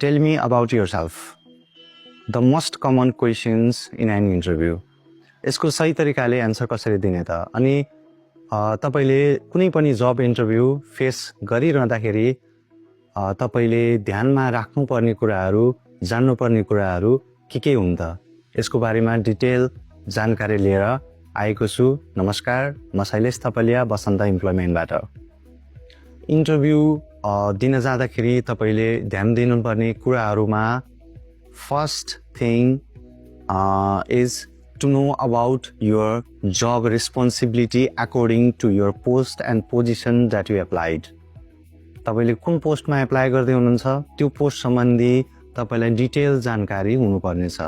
Tell me about yourself. The most common questions in an interview. यसको सही तरिकाले answer कसरी दिने त? अनि तपाईले कुनै पनि जब इन्टरभ्यू फेस गरिरहँदाखेरि तपाईले ध्यानमा राख्नुपर्ने कुराहरू, जान्नुपर्ने कुराहरू के हुन् त? यसको बारेमा डिटेल जानकारी लिएर आएको छु। नमस्कार, म शैलेश थपलिया बसन्त इम्प्लोइमेन्टबाट। इन्टरभ्यू दिन जाँदाखेरि तपाईले ध्यान दिनुपर्ने कुराहरूमा first thing is to know about your job responsibility according to your post and position that you applied. तपाईले कुन पोस्टमा एप्लाई गर्दै हुनुहुन्छ त्यो पोस्ट सम्बन्धी तपाईलाई डिटेल जानकारी हुनुपर्ने छ।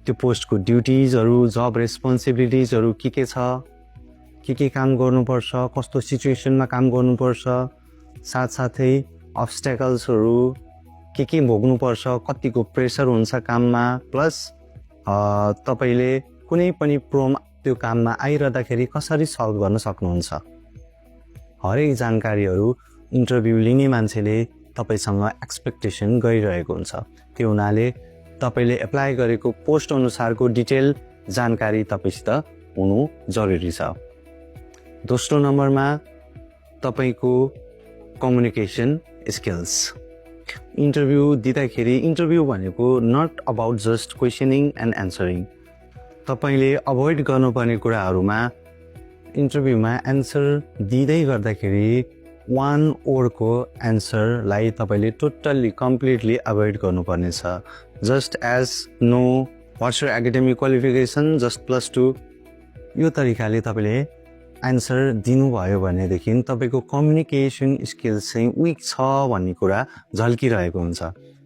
त्यो पोस्टको ड्युटीजहरू, जब रेस्पोन्सिबिलिटिजहरू के छ, के काम गर्नुपर्छ, कस्तो सिचुएसनमा काम गर्नुपर्छ, साथसाथै अब्स्टेकल्सहरू के भोग्नुपर्छ, कतिको प्रेसर हुन्छ काममा, प्लस तपाईले कुनै पनि प्रब्लम त्यो काममा आइरहँदाखेरि कसरी सल्भ गर्न सक्नुहुन्छ। हरेक जानकारीहरू इन्टरभ्यू लिने मान्छेले तपाईसँग एक्सपेक्टेसन गरिरहेको हुन्छ। त्यो हुनाले तपाईले एप्लाई गरेको पोस्ट अनुसारको डिटेल जानकारी तपाईसित हुनु जरुरी छ। दोस्रो नम्बरमा तपाईको कम्युनिकेसन स्किल्स। इन्टरभ्यू दिँदाखेरि इन्टरभ्यू भनेको not about just questioning and answering. तपाईले अभोइड गर्नुपर्ने कुराहरूमा इन्टरभ्यूमा एन्सर दिँदै गर्दाखेरि वान वर्डको एन्सरलाई तपाईले टोटल्ली कम्प्लिटली अभोइड गर्नुपर्ने छ। Just as know what's your academic qualification, just +2, यो तरिकाले तपाईले एन्सर दिनुभयो भनेदेखि तपाईको कम्युनिकेसन स्किल्स चाहिँ विक छ भन्ने कुरा झल्किरहेको हुन्छ।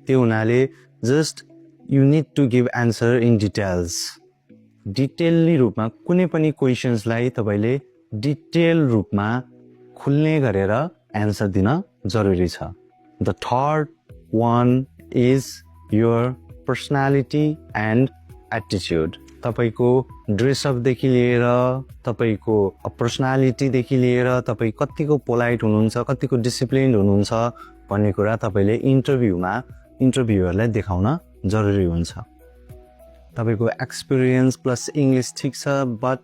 त्यो हुनाले just you need to give answer in details. डिटेलली रूपमा कुनै पनि क्वेसन्सलाई तपाईले डिटेल रूपमा खुल्ने गरेर एन्सर दिन जरुरी छ। The third one is your personality and attitude. तपाईको ड्रेसअपदेखि लिएर तपाईको पर्सनालिटीदेखि लिएर तपाई कतिको पोलाइट हुनुहुन्छ, कतिको डिसिप्लिन्ड हुनुहुन्छ भन्ने कुरा तपाईले इन्टरभ्यूमा इन्टरभ्युअरलाई देखाउन जरुरी हुन्छ। तपाईको एक्सपिरियन्स प्लस इंग्लिश ठीक छ, बट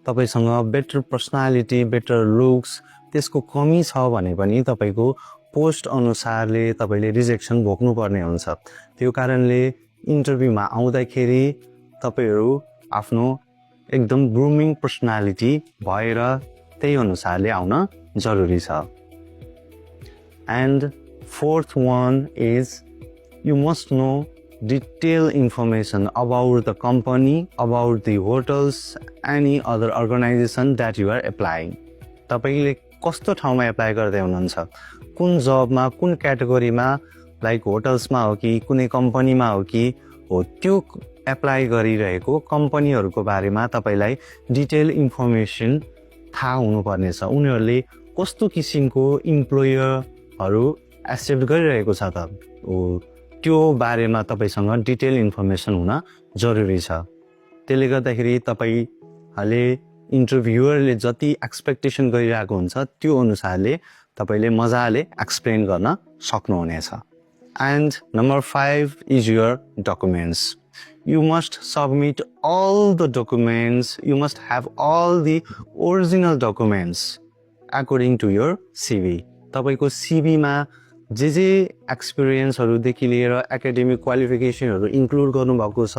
तपाईसँग बेटर पर्सनालिटी, बेटर लुक्स त्यसको कमी छ भने पनि तपाईको पोस्ट अनुसारले तपाईले रिजेक्सन भोग्नुपर्ने हुन्छ। त्यो कारणले इन्टरभ्यूमा आउँदाखेरि तपाईहरु आफ्नो एकदम ग्रुमिङ पर्सनालिटी भएर त्यही अनुसारले आउन जरुरी छ। And fourth one is you must know detail information about the company, about the hotels, any other organisation that you are applying. तपाईले कस्तो ठाउँमा एप्लाई गर्दै हुनुहुन्छ, कुन जबमा, कुन क्याटेगोरीमा, लाइक होटल्समा हो कि कुनै कम्पनीमा हो कि हो, त्यो एप्लाई गरिरहेको कम्पनीहरूको बारेमा तपाईलाई डिटेल इन्फर्मेसन थाहा हुनुपर्ने छ। उनीहरूले कस्तो किसिमको इम्प्लोयरहरू एक्सेप्ट गरिरहेको छ त त्यो बारेमा तपाईसँग डिटेल इन्फर्मेसन हुन जरुरी छ। त्यसले गर्दाखेरि तपाईले इन्टरभ्युअरले जति एक्सपेक्टेसन गरिरहेको हुन्छ त्यो अनुसारले तपाईले मजाले एक्सप्लेन गर्न सक्नुहुनेछ। And number 5 is your documents. You must submit all the documents, you must have all the original documents according to your CV. तपाईको CV मा जे एक्सपिरियन्सहरुदेखि लिएर एकाडेमिक क्वालिफिकेसनहरु इन्क्लुड गर्नुभएको छ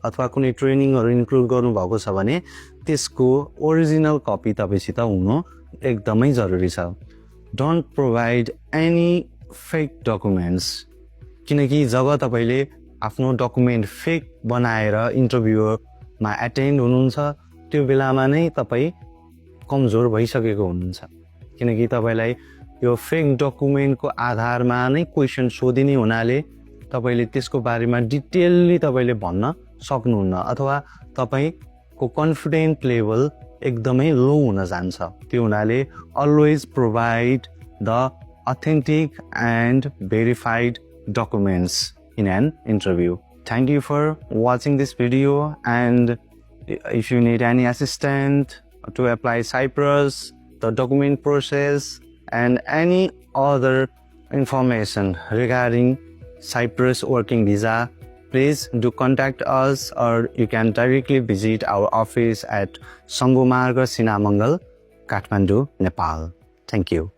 अथवा कुनै ट्रेनिङहरु इन्क्लुड गर्नुभएको छ भने त्यसको ओरिजिनल कपी तपाईसित हुनु एकदमै जरुरी छ। Don't provide any fake documents, किनकि जब तपाईले आफ्नो डकुमेन्ट फेक बनाएर इन्टरभ्युमा एटेन्ड हुनुहुन्छ त्यो बेलामा नै तपाई कमजोर भइसकेको हुनुहुन्छ, किनकि तपाईलाई यो फेक डकुमेन्टको आधारमा नै क्वेशन सोधिने हुनाले तपाईले त्यसको बारेमा डिटेलली तपाईले भन्न सक्नुहुन्न अथवा तपाईको कन्फिडेन्ट लेभल एकदमै लो हुन जान्छ। त्यो हुनाले always provide the authentic and verified documents in an interview. Thank you for watching this video, and if you need any assistance to apply Cyprus, the document process and any other information regarding Cyprus working visa, please do contact us, or you can directly visit our office at Sangomarga Sinamangal, Kathmandu, Nepal. Thank you.